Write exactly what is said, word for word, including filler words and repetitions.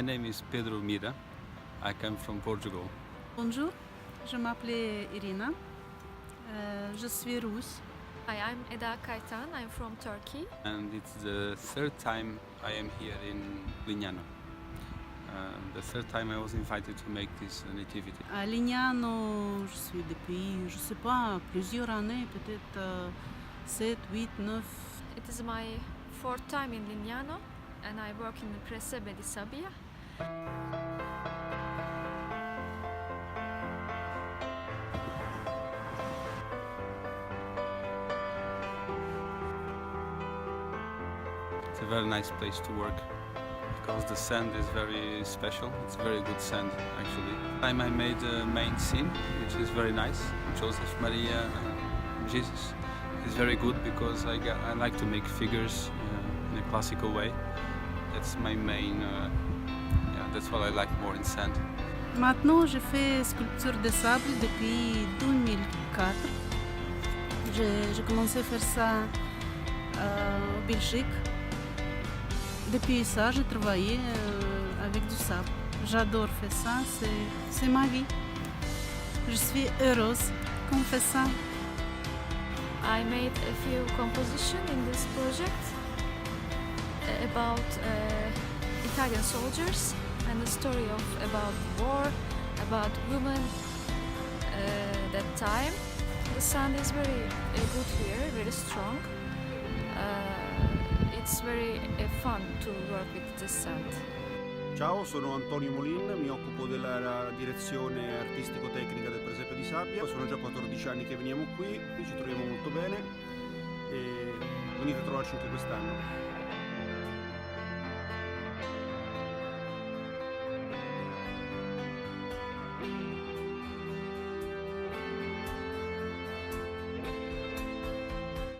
My name is Pedro Mira. I come from Portugal. Bonjour, je m'appelle Irina. Euh, je suis russe. Hi, I'm Eda Kaitan. I'm from Turkey. And it's the third time I am here in Lignano. Uh, the third time I was invited to make this uh, nativity. À Lignano, je suis depuis, je sais pas, plusieurs années, peut-être euh, sept, huit, neuf. It is my fourth time in Lignano, and I work in the Presebe di Sabbia. It's a very nice place to work because the sand is very special. It's very good sand, actually. I I made the main scene, which is very nice. Joseph, Maria, and Jesus. It's very good because I, got, I like to make figures uh, in a classical way. That's my main. Uh, yeah, that's what I like more in sand. Maintenant, je fais sculpture de sable depuis deux mille quatre. Je, je commençais à faire ça euh, en Belgique. Depuis ça, j'ai travaillé euh, avec du sable. J'adore faire ça, c'est, c'est ma vie. Je suis heureuse qu'on fait ça. I made a few compositions in this project uh, about uh, Italian soldiers and the story of about the war, about women uh, that time. The sand is very uh, good here, very strong. Uh, it's very uh, fun to work with the sand. Ciao, sono Antonio Molin, mi occupo della direzione artistico-tecnica del Presepe di Sabbia. Sono già quattordici anni che veniamo qui, qui ci troviamo molto bene e venite a trovarci anche quest'anno.